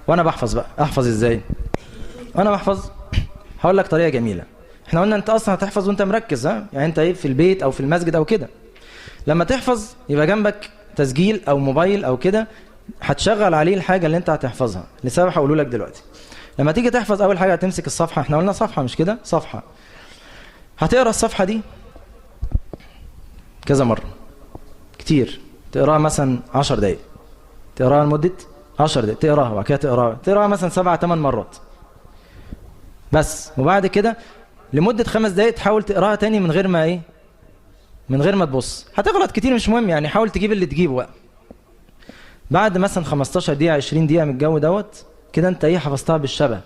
وانا بحفظ بقى، احفظ ازاي؟ وانا بحفظ هقول لك طريقه جميلة. احنا قلنا انت اصلا هتحفظ وانت مركز، ها؟ يعني انت ايه، في البيت او في المسجد او كده. لما تحفظ يبقى جنبك تسجيل او موبايل او كده، هتشغل عليه الحاجة اللي انت هتحفظها، لسبب هقوله لك دلوقتي. لما تيجي تحفظ اول حاجة هتمسك الصفحة، احنا قلنا صفحة مش كده؟ صفحة. هتقرا الصفحة دي كذا مرة كتير، تقراها مثلا 10 دقائق، تقراها لمدة 10 دقائق، تقراها وبعد كده تقراها مثلا 7 8 مرات بس، وبعد كده لمدة 5 دقائق تحاول تقراها تاني من غير ما ايه؟ من غير ما تبص. هتغلط كتير مش مهم، يعني حاول تجيب اللي تجيبه بقى. بعد مثلا 15 دقيقة 20 دقيقة من الجو دوت كده، انت ايه، حفظتها بالشبه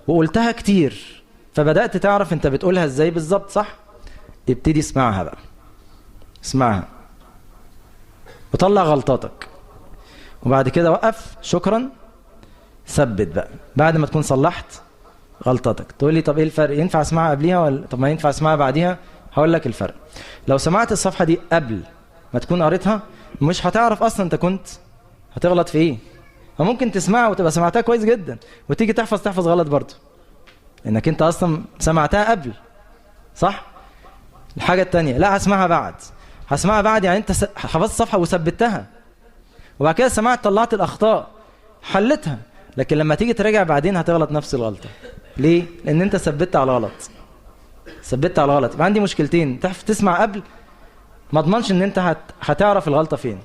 وقلتها كتير، فبدأت تعرف انت بتقولها ازاي بالظبط، صح؟ ابتدي اسمعها بقى، اسمعها وطلع غلطاتك، وبعد كده وقف، شكرا، ثبت بقى بعد ما تكون صلحت غلطاتك. تقول لي طب ايه الفرق، ينفع اسمعها قبليها ولا طب ما ينفع اسمعها بعديها؟ هقول لك الفرق. لو سمعت الصفحة دي قبل ما تكون قريتها مش هتعرف اصلا انت كنت هتغلط في ايه، فممكن تسمعها وتبقى سمعتها كويس جدا وتيجي تحفظ غلط برضه، انك انت اصلا سمعتها قبل، صح؟ الحاجة الثانية، لا هسمعها بعد، هسمعها بعد يعني انت حفظت الصفحة وثبتها، وبعد كده سمعت طلعت الاخطاء حلتها، لكن لما تيجي تراجع بعدين هتغلط نفس الغلطة. ليه؟ لان انت ثبتت على غلط، ثبتت على غلط. يبقى عندي مشكلتين، تسمع قبل ما اضمنش ان انت هتعرف الغلطة فين،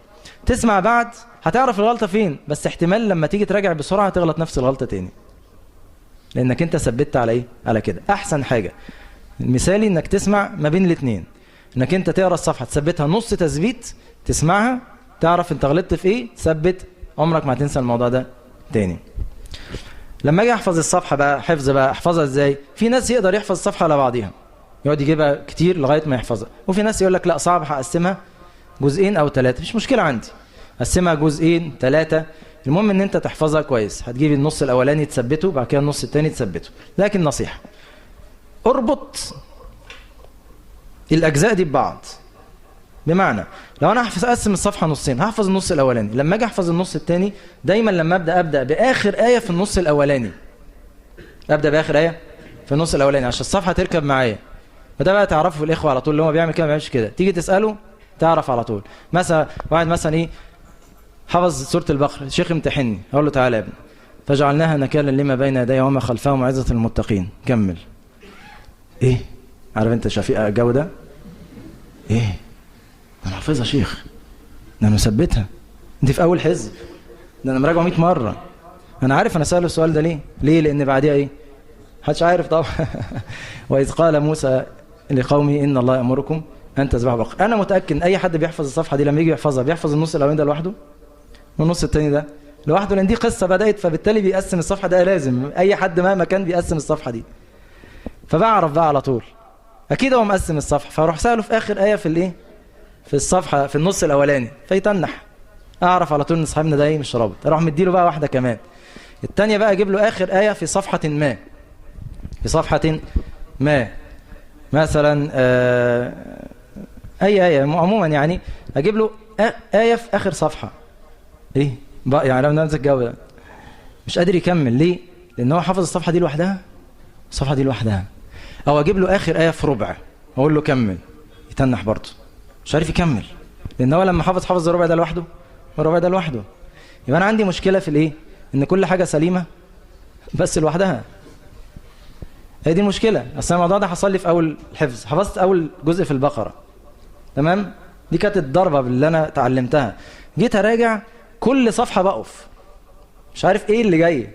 تسمع بعد هتعرف الغلطة فين، بس احتمال لما تيجي تراجع بسرعة تغلط نفس الغلطة تاني، لانك انت ثبتت على ايه؟ على كده. احسن حاجة المثالي انك تسمع ما بين الاثنين، انك انت تقرا الصفحة تثبتها نص تثبيت، تسمعها تعرف انت غلطت في ايه، تثبت، عمرك ما هتنسى الموضوع ده تاني. لما اجي احفظ الصفحة بقى، حفظ بقى، احفظها ازاي؟ في ناس يقدر يحفظ الصفحة على بعضيها، يقعد يجيبها كتير لغاية ما يحفظها، وفي ناس يقول لك لا صعب، هقسمها جزئين او 3، مش مشكلة عندي، قسمها جزئين 3، المهم ان انت تحفظها كويس. هتجيب النص الاولاني تثبته، بعد كده النص الثاني تثبته. لكن نصيحة، اربط الاجزاء دي ببعض. بمعنى لو انا هحفظ اقسم الصفحة نصين، هحفظ النص الاولاني، لما اجي احفظ النص الثاني دايما لما ابدا باخر ايه في النص الاولاني، ابدا باخر ايه في النص الاولاني عشان الصفحة تركب معايا. وده بقى تعرفه في الاخوة على طول، اللي هو بيعمل كده ما بيعملش كده، تيجي تساله تعرف على طول. مثلا واحد مثلا ايه، حفظ سورة البقرة، شيخ امتحني، اقول له تعالى يا ابني، فجعلناها نكالا لما بين يديها وما خلفها وموعظة للمتقين، كمل. ايه؟ عارف انت شفيق الجو ده؟ ايه؟ انا حافظها شيخ، ده انا مثبتها، دي في اول حزب، ده انا مراجعه 100 مرة. انا عارف انا ساله السؤال ده ليه؟ ليه؟ لان بعديها ايه؟ محدش عارف طبعا. واذ قال موسى لقومه ان الله يامركم ان تذبحوا بقرة. انا متاكد ان اي حد بيحفظ الصفحة دي لما يجي يحفظها بيحفظ النص الاولاني ده لوحده والنص الثاني ده لوحده، لان دي قصة بدات، فبالتالي بيقسم الصفحة ده، لازم اي حد مهما كان بيقسم الصفحة دي. فبعرف بقى على طول اكيد هو مقسم الصفحة، فاروح ساله في اخر ايه في الايه؟ في الصفحة في النص الاولاني، فيتنح، اعرف على طول ان صاحبنا ده ايه، مش رابط. اروح مديله بقى واحدة كمان، الثانية بقى اجيب له اخر ايه في صفحة ما، في صفحة ما مثلا، اي ايه عموما، يعني اجيب له ايه في اخر صفحة. ايه بقى يعني لو نمسك الجو ده مش قادر يكمل، ليه؟ لان هو حافظ الصفحة دي لوحدها، الصفحة دي لوحدها. او اجيب له اخر ايه في ربع، اقول له كمل، يتنح برضه مش عارف يكمل، لان هو لما حافظ الربع ده لوحده والربع ده لوحده. يبقى انا عندي مشكلة في الايه؟ ان كل حاجة سليمة بس لوحدها. هي دي المشكلة. اصل الموضوع ده حصل لي في اول الحفظ، حفظت اول جزء في البقرة، تمام؟ دي كانت الضربة اللي انا اتعلمتها. جيت اراجع كل صفحة بقف مش عارف ايه اللي جاي،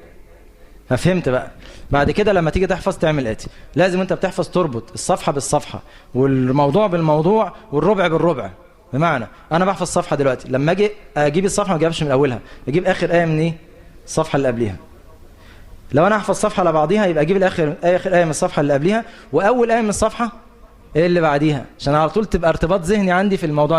ففهمت بقى بعد كده لما تيجي تحفظ تعمل اتي، لازم انت بتحفظ تربط الصفحة بالصفحه والموضوع بالموضوع والربع بالربع. بمعنى انا بحفظ صفحة دلوقتي، لما اجي اجيب الصفحة ما اجيبش من اولها، اجيب اخر ايه من ايه؟ الصفحة اللي قبليها. لو انا احفظ صفحة على بعضيها يبقى اجيب الاخر اخر ايه من الصفحة اللي قبليها واول ايه من الصفحة اللي بعديها، عشان على طول تبقى ارتباط ذهني عندي في الموضوع ده.